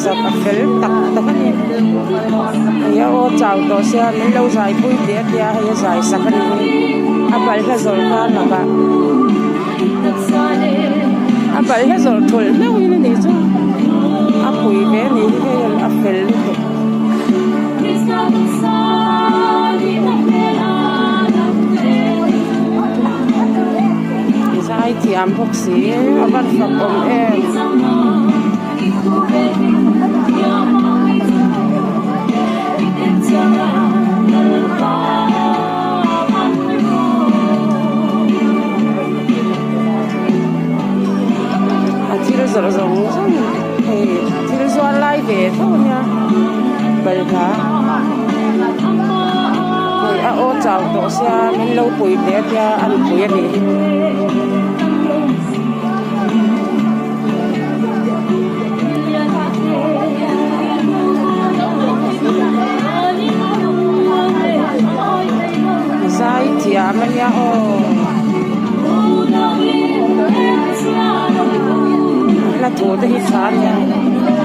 sak a fel tak tak a ni hei a aw chau tawh sia min lo zai pui teh a tia hei a zai sak a nih hi a balhla zawrh kha a lakah a balhla zawrh thawlh hlauh in a nih chu a pui ve a nih hi hei a fel lutuk. Zai thiam bawk si a van fak awm em. A thil zawrh zawng zawng hei thil zuar lai ve tho a nia balhla hei a aw chau tawh sia min lo pui teh a tia a nupui a nih hi. Zai thiam a nia aw hla thu te hi tha a nia.